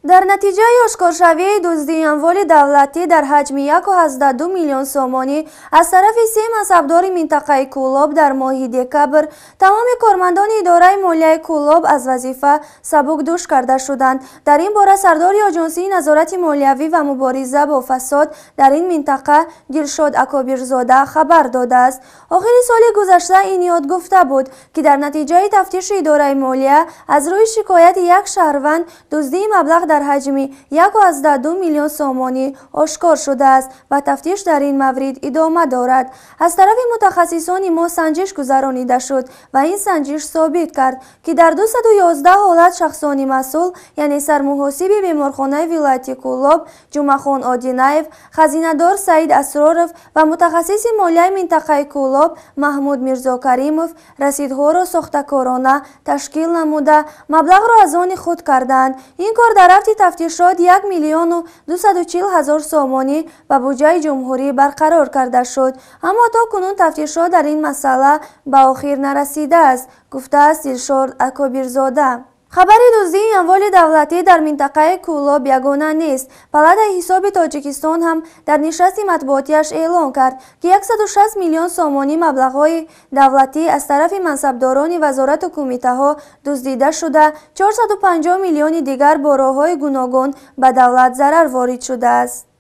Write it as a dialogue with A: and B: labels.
A: Дар натиҷаи ошкоршавии дуздии амволи давлатӣ дар ҳаҷми 1,2 миллион сомонӣ аз тарафи се мансабдори минтақаи Кӯлоб дар моҳи декабр тамоми кормандони идораи молияи Кӯлоб аз вазифа сабукдӯш карда шуданд. Дар ин бора сардори Оҷонсии назорати молиявӣ ва мубориза бо фасод дар ин минтақа Дилшод Акобирзода хабар додааст. Охири соли гузашта ин ёд гуфта буд, ки дар натиҷаи тафтиши идораи молия аз рӯи шикояти як шаҳрванд дуздии маблағ дар ҳаҷми 1,2 миллион сомонӣ ошкор шудааст ва тафтиш дар ин маврид идома дорад. Аз тарафи мутахассисони мо санҷиш гузаронида шуд ва ин санҷиш собит кард, ки дар 211 ҳолат шахсони масъул, яъне сармуҳосиби беморхонаи вилояти Кӯлоб Ҷумъахон Одинаев, хазинадор Саид Асроров ва мутахассиси молияи минтақаи Кӯлоб Маҳмуд Мирзокаримов расидҳоро сохтакорона ташкил намуда маблағро аз они худ карданд. Ин кор дар рафти тафтишот 1 миллиону 240 ҳазор сомонӣ ба буҷаи ҷумҳурӣ барқарор карда шуд. Аммо то кунун тафтишот дар ин масъала ба охир нарасидааст, гуфтааст Дилшод Акобирзода. Хабари дуздии амволи давлатӣ дар минтақаи Кӯлоб ягона нест. Палатаи ҳисоби Тоҷикистон ҳам дар нишасти матбуотиаш эълон кард, ки 160 миллион сомонӣ маблағҳои давлатӣ аз тарафи мансабдорони вазорату кумитаҳо дуздида шуда, 450 миллиони дигар бо роҳҳои гуногун ба давлат зарар ворид шудааст.